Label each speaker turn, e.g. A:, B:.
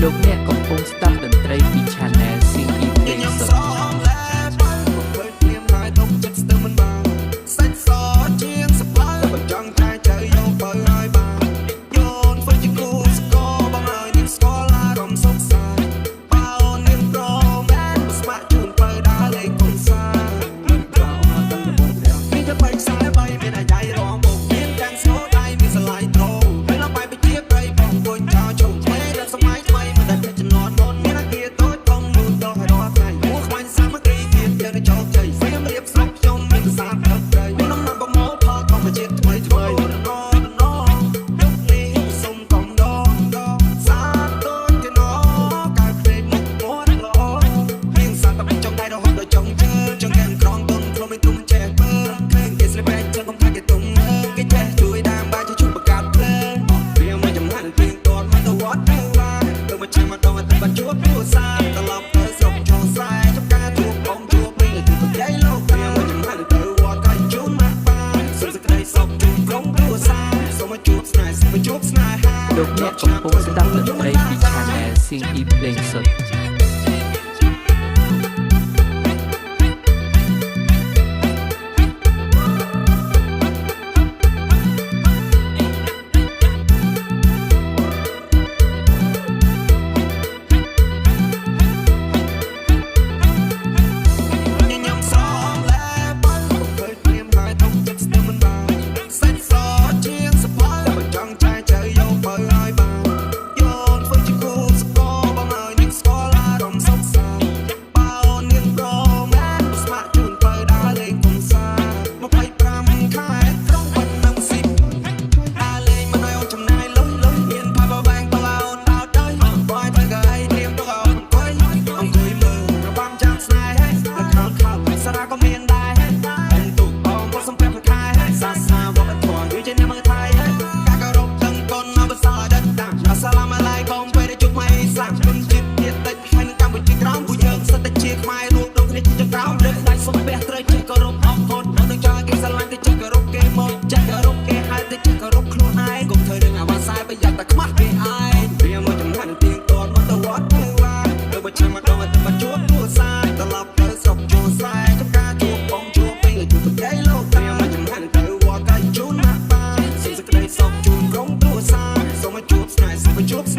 A: លោកអ្នកកំពុងស្ដាប់តន្ត្រីពី Channel Sing E
B: ញញឹម
A: ភ្លេងសុ
B: ស្រ
A: ទ្ធ
B: មលែបើមកឃើញភ្លាមហើយទុកចិត្តស្ទើរមិនបានសាច់សជាងសប្បើបើចង់ចាយចៅយកបើឲ្យបានយោនធ្វើជាគូសកលបងឲ្យនាងស្គាល់អារម្មណ៍សុខសាន្តបើអូននាងព្រមមែនស្ម័គ្រជូនបើដើរលេងកំសាន្តមិនក្រមកតាំងដំបូងមានតែបែកខ្សែបីមានអាយ៉ៃរងមុខមានទាំងស្នូដៃមានស្រឡាយត្រង់ពេលឡបាយវិជាប្រៃបងគួយចោលជុំពេលដល់សម័យថ្មីមិនដែលជំនាន់មុនមានអាគារតូចធំមូលដល់ឲ្យរាល់ថ្ងៃមួខ្វាញ់សាមគ្គីជាតិយើងនឹងជោគជ័យសៀមរាបស្រុកខ្ញុំមានប្រាសាទទឹកត្រីមានដំណាំប្រមូលផលធម្មជាតិថ្មីថ្មីណណយុគនេះសុំកំដងសាទរគេណកៅភ្នែកមុខមាត់ល្អមានសត្វតែចង់ដៃរហូតដល់ចុងជើងចង់កែមក្រងទុនខ្លួនមិនទុំចេះពើឃើញគេស្លៀកបែកចឹងកុំថាគេទុំគេចេះជួយតាមបាយជួយបង្កើតភ្លើងវាមកចំហាន់ពីតតមកទៅវត្តទៅឡាទៅមកចាំមកដល់តែបានជួបគ្រួសារត្រឡប់ទៅស្រុកចូលស្រែចំការជួបបងជួបវិញទៅទៅយាយលោកវាមកចំហាន់ទៅវត្តក៏ជូនមកបានសុំសេចក្តីសុខជូនក្រុមគ្រួសារសូមឲ្យជួបស្នេហ៍សូមឲ្យជួបស្នេហា
A: លោកអ្នកកំពុងស្ដាប់តន្ត្រីពី Channel Sing E ភ្លេងសុទ្ធ
B: ញញឹមស្រមលែបើមកឃើញព្រាមហើយទុកចិត្តស្ទើរមិនបានសាច់សជាងសប្បើបើចង់ចាយចៅយកបើឲ្យបានយោនធ្វើជាគូសកលបងឲ្យនាងស្គាល់អារម្មណ៍សុខសាន្តបើអូននាងព្រមមែនស្ម័គ្រជូនបើដើរលេងកំសាន្ត25ខែក្រុងប៉ុណ្ណឹងស៊ីដើរលេងមិនឲ្យអូនចំណាយលុយលុយមានផាបបែងតអូនដោតដោយបងឲ្យធ្វើកអីត្រៀមទុកឲ្យអូនអង្គុយអង្គុយមើលរបាំចាំស្នេហ៍នៅក្នុងខោសារ៉ាក៏មានដែរអិនទូអងក៏សំពះខែសាសនាវប្បធម៌យូរជាអ្នកមើលថៃការគោរពទាំងកូនអបសាដិតតាមអាសាឡាមអាឡៃកុំពេលជួបម៉ៃសាគុណជាតិជាតិតិចហើយនឹងកម្ពុជាក្រោមពួកយើងសិតតែជាខ្មែររួមដូចគ្នាជាចក្រោមលើកដៃសំពះត្រូវចេះគោរពអរគុណនឹងចង់គេស្រឡាញ់ទៅចេះគោរពគេមកចេះគោរពគេហើយទៅចេះគោរពខ្លួនឯងកុំធ្វើរឿងអាវ៉ាសាយប្រយ័ត្នតែខ្មាស់គេឯងវាមកចំណានទៀងទាត់មកទៅវត្តទៅឡាទៅបើចាំមកដល់ទៅមកជួបគ្រួសារត្រឡប់ទៅស្រុកចូលស្រែចំការជួបបងជួបពេលជួបប្រជ័យលោកតាមកចំណានទៅវត្តក៏ជូនមកបានសុំសេចក្តីសុខជូនក្រុមគ្រួសារសូមឲ្យជួបស្នេហ៍សូមឲ្យជួបស្នេ